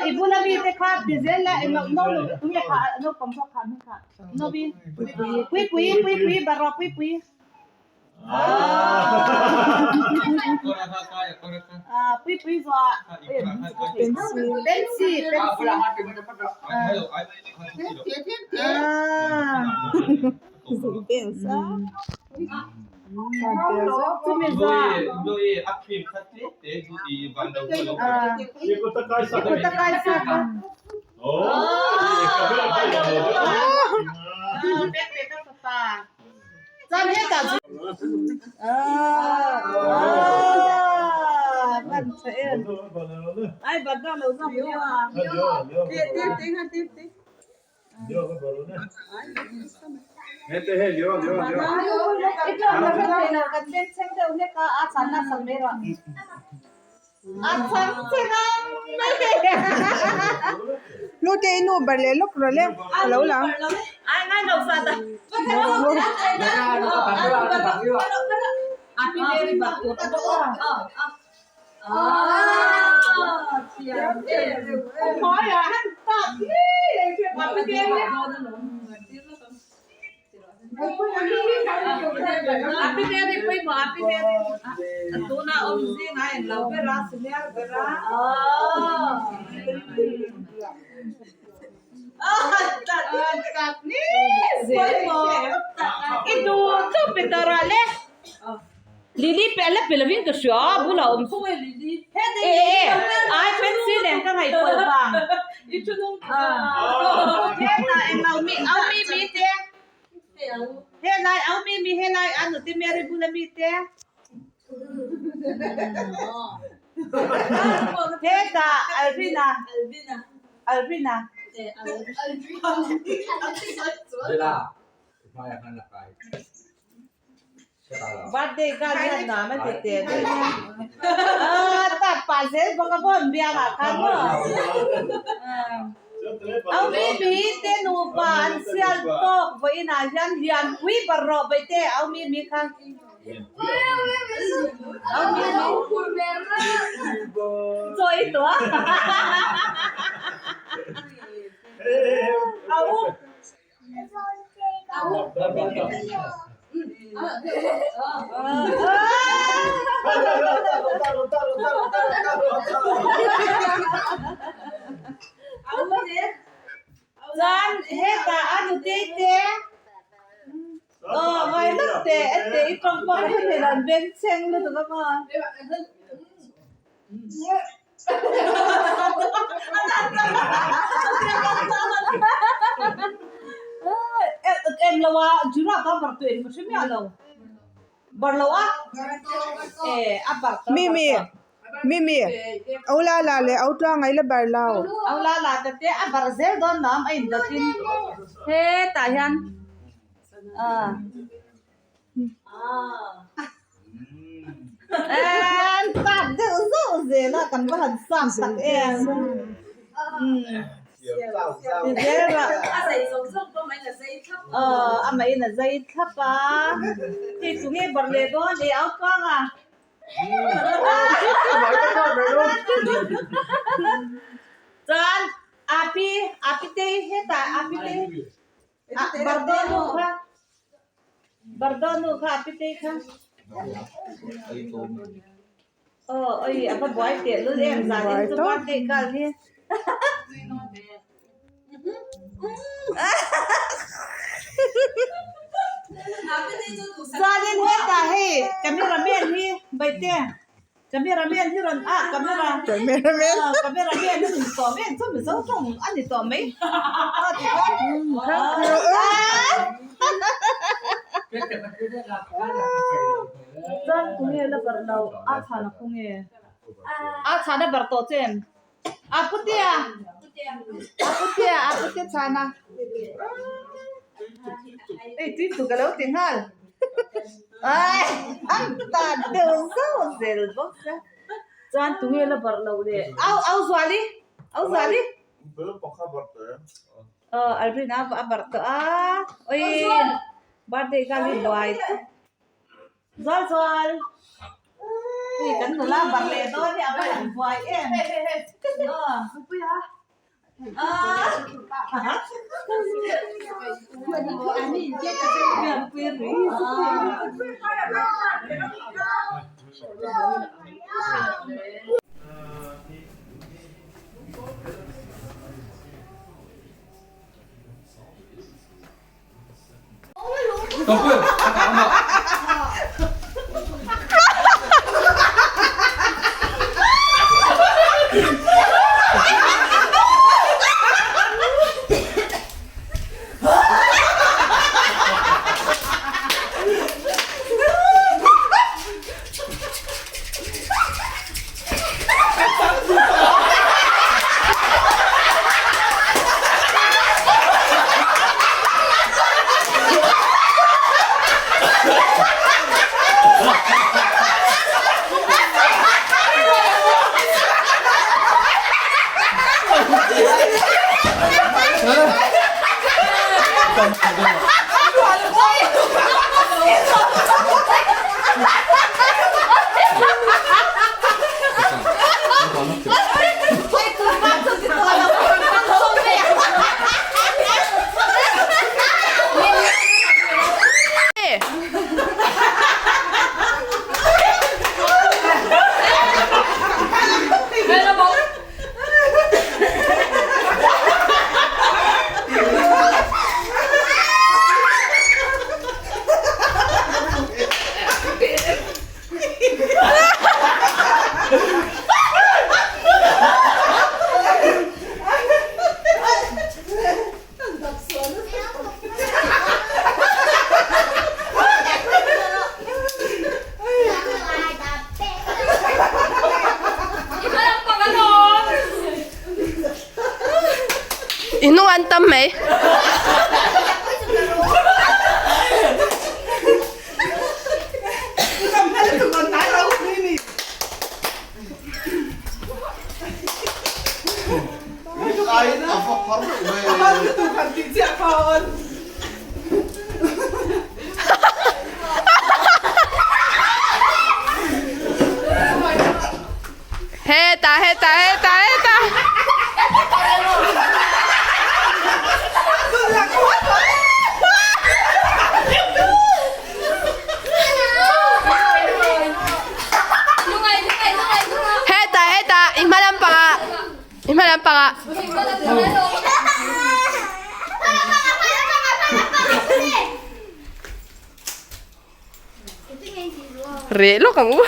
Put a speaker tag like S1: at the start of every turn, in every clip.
S1: I bula mite kha ti zel la englo no lo tunge kha naupang zawk kha hming kha Novi Puipui Puipui barua Puipui Puipui zuah Pensi Pensi Chumi zuah I kut a kai sa kha.
S2: Hlute i nu bar leh lawk rawh le ka lo la ang.
S1: Lily pe la pe lovin ka hria a bulah awm e e ai pencil nen ka ngaihpawlh vang hetah englo mi au mi mi te helai au mi mi helai a nute Mary bula mi te hetah Alvina Alvina Birthday ka hian nuam a ti teh daih a aaa tak pah zel bawk a maw an biang ah khan maw au mi mi te nupa an sial tawk vawiin ah hian lianpui bar rawh bai te au mi mi kha au mi mi chaw i tuah au Chuan hetah a nutei te aw ngai lawk teh e teh i tawng pawh ka hre thei lo an beng chheng lutuk a maw. Em lo a Jura ka bar tu em ka hre miah lo bar lo a e a bar ta
S2: Mimi Mimi au la la leh au tluang ai la bar lo
S1: au la la te te a bar zel dawn lo a in dawt in hetah hian a An tak deuh zauh zel a kan va han sang tak em aw amah in a zai thlap a hei chu nge bar leh dawn e au tluang a chuan api api te hetah api te Bardonu kha Bardonu kha a pitei kha aw oi a va buai teh lul em zan in chu birthday girl hi chuanin hetah hei cameraman hi Baite. Camera man hi rawn ah camera
S2: Camera man
S1: ah camera man hi rawn tawh mai ang chu mizo tawng a ni tawh mai a ti kha chuan tunge la barh lo a chhan a khung e a chhan a barh tawh che em a putea a putea a putea chhan a hei tui chu ka lo ti nghal. An tan deuh zauh zel bawk a, chuan tunge la barh loh le? Au au Zuali, au Zuali. Aw Alvin a a barh tawh a, oi birthday kha hi buai tawp. Zual Zual, hei kan nula barh leh dawn hi a va han buai em. Aw.
S3: I hnung an tam mai. Hetah hetah hetah hetah. Hetah hetah i hma lampangah i hma lampangah. Reh lawk ang u.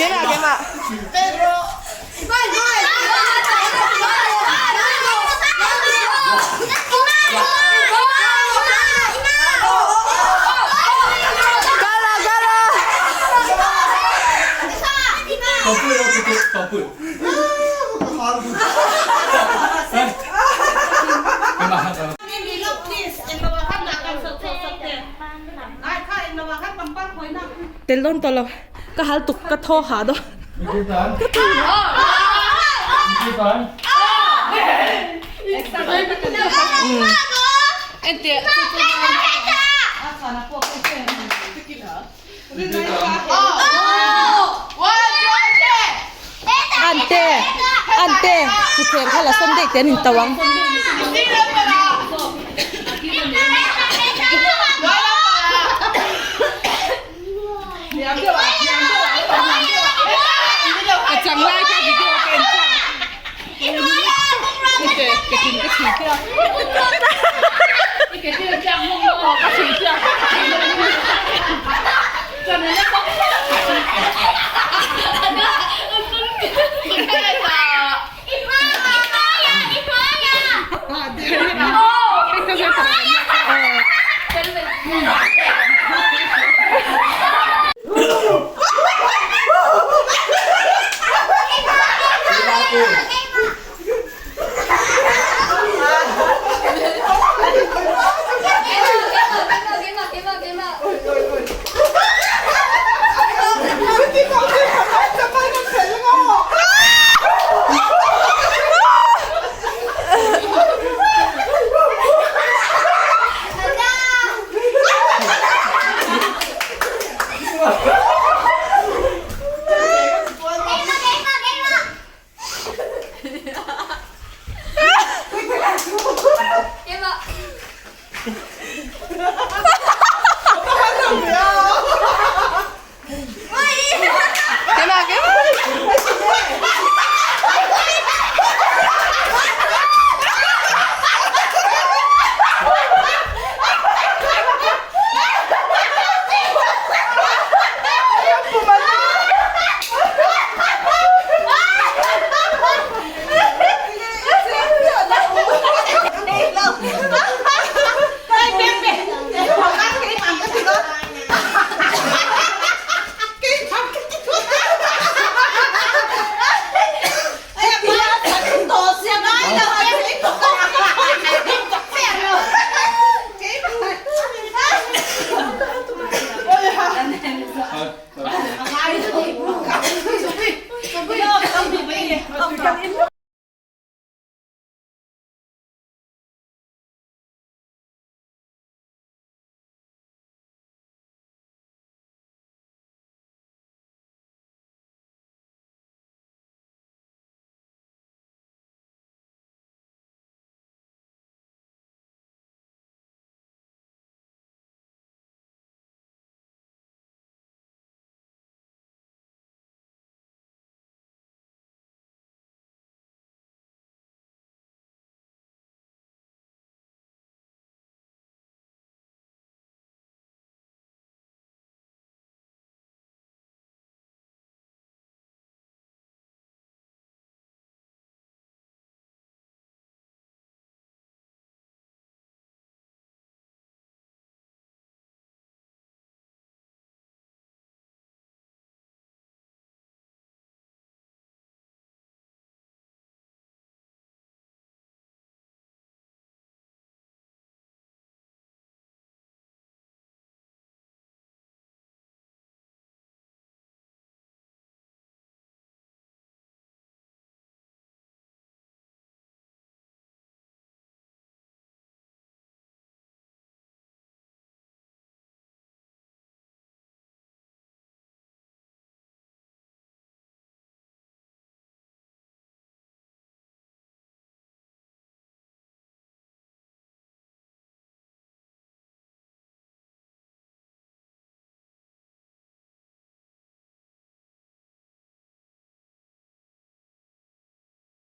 S3: Keimah keimah. Gala gala.
S1: Tel dawn tawh lo ka hal tuk ka thaw hah dawn. Ante ante thutthleng kha la sawn daih te an in to ang.